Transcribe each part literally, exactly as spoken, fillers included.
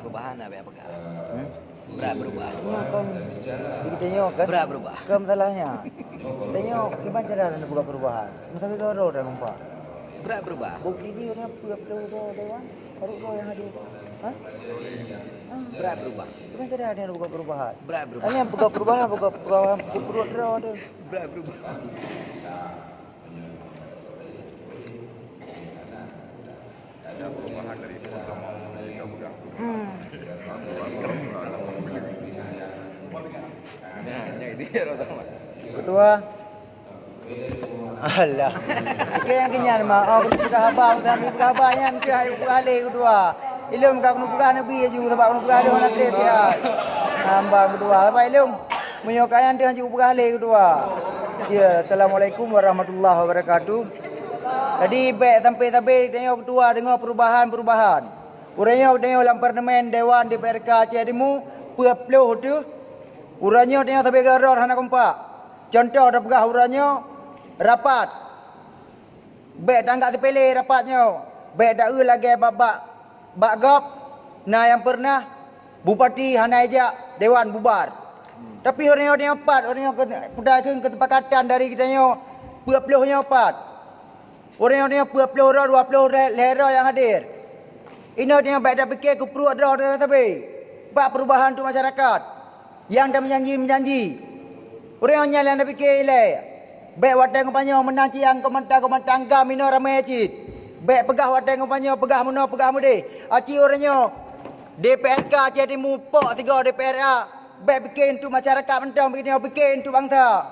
Perubahan apa yang pegang? Hmm? Berat berubah. Nyoe kon, geutanyoe kan? Berat berubah. Kon masalahnya. Tanyoe, kiban cara na buka perubahan? Masa kita ada orang nampak. Berat berubah. Bukti dia orang apa, apa, apa, apa, kan? Baru kau yang ada. Hah? Hah? Berat berubah. Kiban cara ada yang buka perubahan? Berat berubah. Hanya buka perubahan, buka perubahan, buka perut dia ada. Berat berubah. Hmm. Nah, jadi, Ketua. Alah. Oke, yang kenyan mah. Oh, kena peugah haba, kami peugah haba nyan, keu hai peugah lé, Ketua. Ilum ka kena peugah Nabi aju, sabab kena peugah lé, hana trép, ya. Hamba, Ketua. Sabab ilum, meunyoe ka nyan teuh aju peugah lé, Ketua. Ya, Assalamualaikum warahmatullahi wabarakatuh. Jadi, bèk sampai-sampai tanyoe, Ketua, deungoe perubahan-perubahan. Uroe nyoe tanyoe lam parlemen, Dewan D P R K Aceh Timu, peuet ploh teuh. Uroe nyoe tanyoe sabe keudroe hana kompak. Cuntoh tapeugah uroe nyoe rapat. Bèk tanggap seupele rapat nyoe. Bèk taeu lagèe bak, bak, bak gob na nyang peureunah bupati hana ijak dewan bubar. Tapi uroe nyoe tanyoe pat, uroe nyoe keu-, peudakeueng keusepakatan dari geutanyoe peuet ploh nyoe pat. Uroe nyoe peuet ploh droe, dua ploh lhèe droe nyang hadir. Inoe tanyoe bèk tapike keu pruet droe sabe-sabe bak perubahan untuk masyarakat nyang tameujanji-meujanji. Uroe nyoe nyan nyang tapike ilèe. Bèk watèe geutanyoe meunan cit nyang komanta-komanta GAM inoe ramè cit. Bèk peugah watèe geutanyoe peugah meunoe peugah meudéh. Aci uroe nyoe D P R K Aceh Timu pok sigoe D P R A. Bèk pike untuk masyarakat mantong, pike, pike untuk bansa.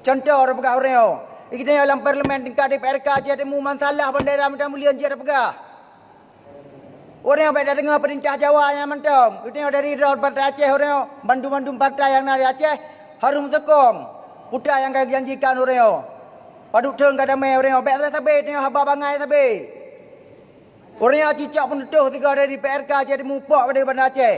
Cuntoh tapeugah uroe nyoe, geutanyoe lam parlemen tingkat D P R K Aceh Timu masalah bendera mantong buleuen jeuet tapeugah. Uroe nyoe bèk tadeungoe peurintah Jawa nyan mantong. Geutanyoe dari droe partai Aceh uroe nyoe, bandum-bandum partai nyang na di Aceh harôh meusokong peue nyang ka geujanjikan uroe nyoe. Padub thôn ka damè uroe nyoe, bèk sabe-sabe tanyoe haba bangai sabe. Uroe nyoe cicok peunutoh sigoe dari D P R K Aceh Timu pok di Banda Aceh.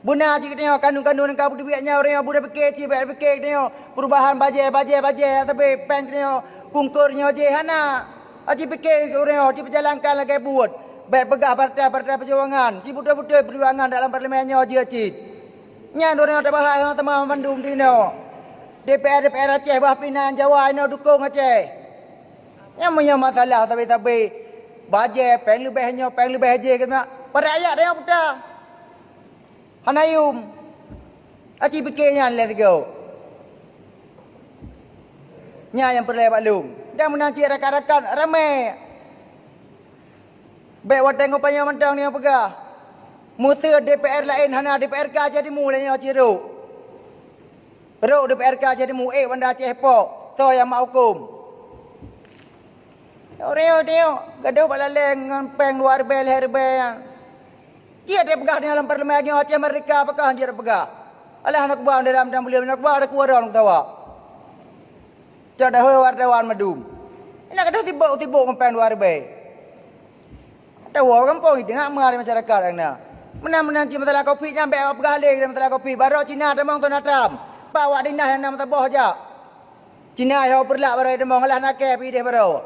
Beuna cit geutanyoe kandung-kandung nyang ka peuteubiet nyan, uroe nyoe beu tapike cit, bèk tapike geutanyoe perubahan bajèe, bajèe, bajèe, tapi péng geutanyoe kungkor nyoe jih hana. Aci pike uroe nyoe, ci peujalankan lagèe buet. Bèk peugah partai-partai peujuangan, ci beutôi-beutôi peujuangan dalam parlemen nyoe jeuet cit. Nyan uroe nyoe tabahas sama-sama mandum di inoe. D P R, D P R Aceh bah pih na Jawa inoe dukong Aceh. Nyan meunyoe masalah sabe-sabe bajèe, péng leubeh nyoe, péng leubeh jih, keuneuk padub rakyat tanyoe peue? Hana yum. Aci pike nyan lé sigoe. Nyan nyang peureulèe bak lôn. Dan meunan cit rakan-rakan ramè. Bèk watèe ngon panyang mantong nyang peugah. Meuseu D P R laén hana, D P R K Aceh Timu lé nyoe cit rhot. Rhot D P R K Aceh Timu ék Banda Aceh pok, soe nyang mak hukôm. Uroe nyoe, uroe nyoe, gadôh bak laleng ngon péng dua ribèe, lhèe ribèe nyan. Jeuet tapeugah di dalam parlemen nyoe Aceh Merdeka, pakon jeuet tapeugah. Alah, aneuk buah dalam dan buleuen, aneuk buah ada kuara ngon tawa. Cok dahôi wartawan mandum. Inan gadôh sibok-sibok ngon péng dua ribèe. Tawoe gampông itu nak meuhai masyarakat nyang na. Meunan-meunan cit masalah covid nyan bèk peugah lé masalah covid. Barô Cina tamong Donald Trump. Pak awak dinah nyang na meusaboh jak. Cina yoh peureulak barô tamong alah nakèe pih idéh barô.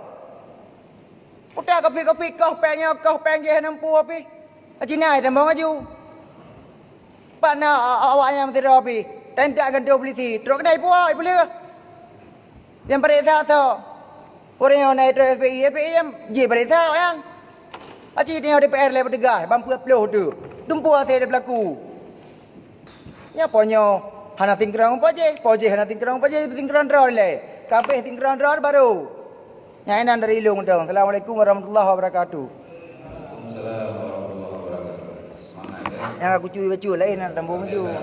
Utak covid-covid koh péng nyoe, koh péng jih hana mampu pih. Cina tamong aju. Pat na a-, a-, awak nyang meusidroe pih. Tentak gantoe polisi. Trok keudai puwoe, ipeuleueh. Nyang pareksa soe? Ureueng nyang na itrok S P I, S P I nyang jipareksa awaknyan. Aci tanyoe D P R lé peuteugas, ban peuet ploh tu. Tumpu hase teupeulaku. Nyoe po nyoe hana singkron po jih, po jih hana singkron po jih, singkron droe lé. Kabeh singkron droe baru. Nyan inan dari lôn dong. Assalamualaikum warahmatullahi wabarakatuh. Waalaikumsalam warahmatullahi wabarakatuh. Semangat, ya. Nyang aku curi bacut laén, nak tambah maju. Luar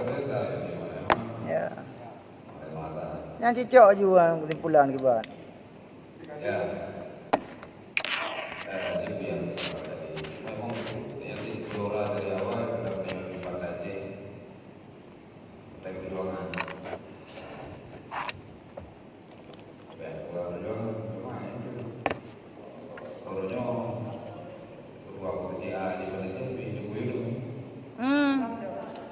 biasa, ya, Pak. Ya. Nyan cicok ju kesimpulan kiban. Ya. Eh, itu yang disampaikan tadi. Memang yang di Blora dari awal sudah punya Partai Aceh. Partai Perjuangan. Partai Perjuangan, memang itu. Kalau nyoe, ketua komite A di Malaysia, Jokowi tu. Hmm.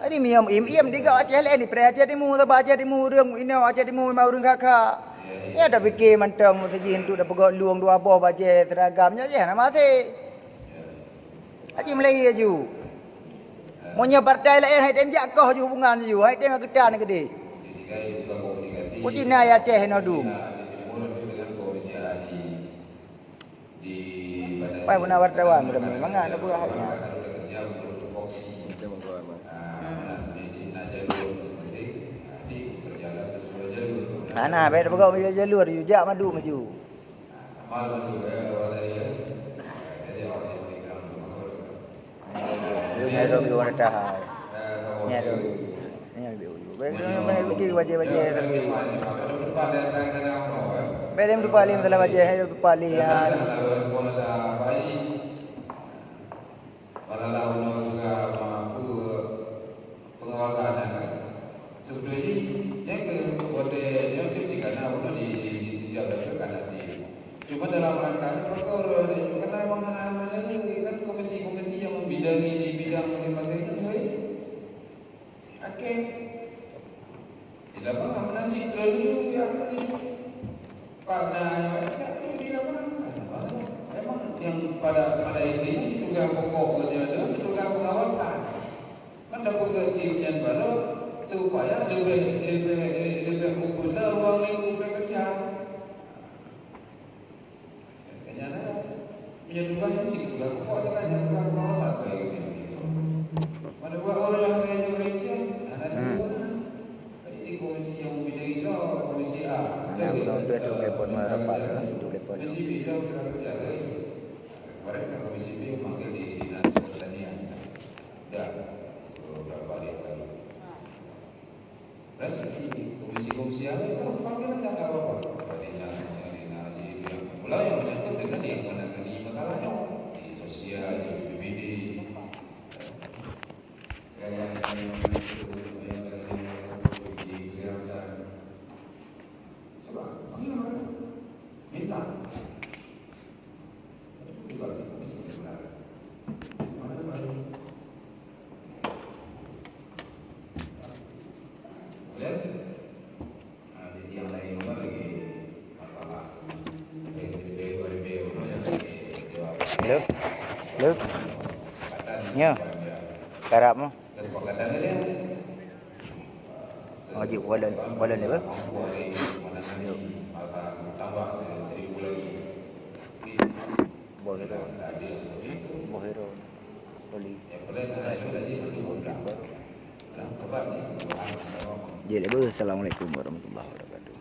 Jadi, miyom im-im di gawat Aceh lain, di Aceh Timu, sabab Aceh Timu, ureueng inoe Aceh Timu memang ureueng kha-kha. Ya, ya. Ya, dah fikir mantong, mesti jih untuk dah peugöt lueng dua boh bajèe seragam, nyoe jih nama sih. Ya. Haji Melayu laju. Meunyoe partai laén hai tem jak koh ju hubungan ju, hai tem geutan keudeh. Kucina ya Aceh no dum. Pai puna wartawan, mangat na peugah hai nyan. Hana, bèk tapeugah maju jalur, yu jak madu maju. Nyan lom yu wan taha. Nyan lom. Nyan lom. Bèk, bèk, bèk, bajèe-bajèe lagi. Bèk lom tupa lé masalah bajèe, hai tupa lé, ya. Masalah unoe juga mampu pengawasan, ya kan? Sebetulnya, nyan keuh watèe nyoe cit jika na unoe di, di, di sijak dan kana di. Cuma dalam rangka ni protokol, karena memang hana, hana lagèe kan komisi-komisi yang membidangi di bidang masing-masing kan, sorry. Oke. Tidak apa, mana sih terlalu ya. Pada tidak tu di lapangan. Memang yang pada, pada intinya tugas pokok kerja tu tugas pengawasan. Kan dapat tim nyan baru supaya lebih, lebih, lebih mumpuni ruang lingkup pekerja. Kayaknya ada. Meunyoe tugaih nyan cit tugaih pokok, tugaih nyan tugaih pengawasan bagi ureueng. Pada buat orang yang ada di Malaysia, ada di mana? Jadi di komisi yang bidang itu, komisi A. Mana budak-budak tu boleh buat merapat, tu boleh buat. Komisi B itu kita kerja lagi. Kemarin kan komisi B memanggil di Dinas Pertanian. Dah beberapa hari yang lalu. Dari segi komisi-komisi yang lain, kalau panggilan nggak ada apa-apa. Tadi nak, yang ni nak haji, yang pula yang menyangkut dengan yang menangani masalah nyoe. Di sosial, di B P B D. Yang, yang, yang menyangkut dengan yang menangani masalah di kesihatan. Coba, panggil mereka. Minta. Halo? Halo? Nyo. Karab mo. Oh, jeuet walon, walon dia, bah? Yo. Boh hero. Boh hero. Oli. Jeuet, bah. Assalamualaikum warahmatullahi wabarakatuh.